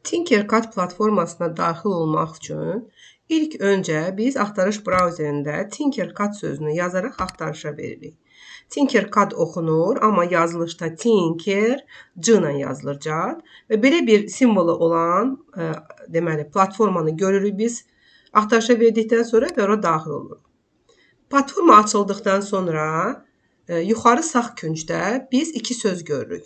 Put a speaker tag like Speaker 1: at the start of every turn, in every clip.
Speaker 1: Tinkercad platformasına daxil olmaq üçün ilk öncə biz axtarış brauzerində Tinkercad sözünü yazaraq axtarışa veririk. Tinkercad oxunur, amma yazılışda Tinker C ilə yazılır cad və belə bir simvolu olan deməli platformanı görürük biz. Axtarışa verdikdən sonra və ora daxil oluruq. Platforma açıldıqdan sonra yuxarı sağ küncdə biz iki söz görürük.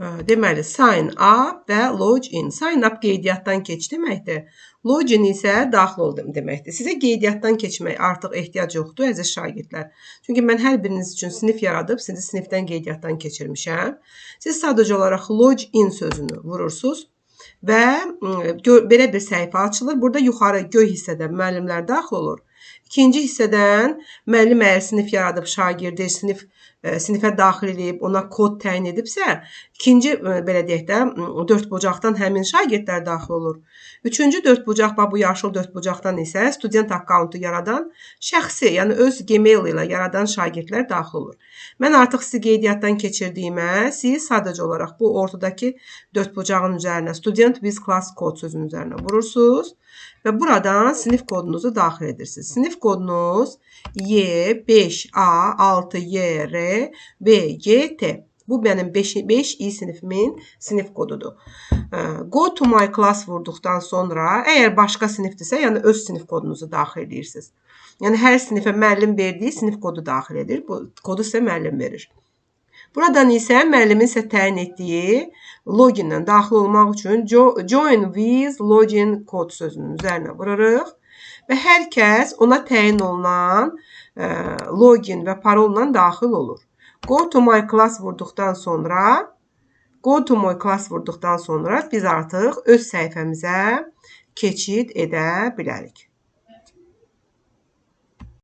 Speaker 1: Deməli, sign up və log in. Sign up qeydiyyatdan keç deməkdir. Log in isə daxil ol deməkdir. Sizə qeydiyyatdan keçmək artıq ehtiyac yoxdur, əziz şagirdlər. Çünki mən hər biriniz üçün sinif yaradıb, sizi sinifdən qeydiyyatdan keçirmişəm. Siz sadəcə olaraq log in sözünü vurursunuz və belə bir səhifə açılır. Burada yuxarı göy hissədə müəllimlər daxil olur. İkinci hissədən müəllim əgər sinif yaradıb, şagirdi sinifə daxil edib, ona kod təyin edibsə, ikinci, belə deyək də, dördbucaqdan həmin şagirdlər daxil olur. Üçüncü dördbucaq, bax bu yaşıl dördbucaqdan isə student akkauntu yaradan şəxsi, yəni öz Gmail ilə yaradan şagirdlər daxil olur. Mən artıq sizi qeydiyyatdan keçirdiyimə, siz sadəcə olaraq bu ortadakı dördbucağın üzərinə student with class code sözünün üzərinə vurursunuz və buradan sinif kodunuzu daxil edirsiniz. Sinif kodunuz Y5A6YR BGT. Bu mənim 5 İ sinifimin sinif kodudur. Go to my class vurduqdan sonra, əgər başqa sinifdirsə, yəni öz sinif kodunuzu daxil edirsiniz. Yəni hər sinifə müəllim verdiyi sinif kodu daxil edir. Bu kodu sizə müəllim verir. Buradan isə müəllimin sizə təyin etdiyi loginlə daxil olmaq üçün join with login code sözünün üzərinə vururuq və hər kəs ona təyin olunan login və parolla daxil olur. Go to my class vurduqdan sonra biz artıq öz səhifəmizə keçid edə bilərik.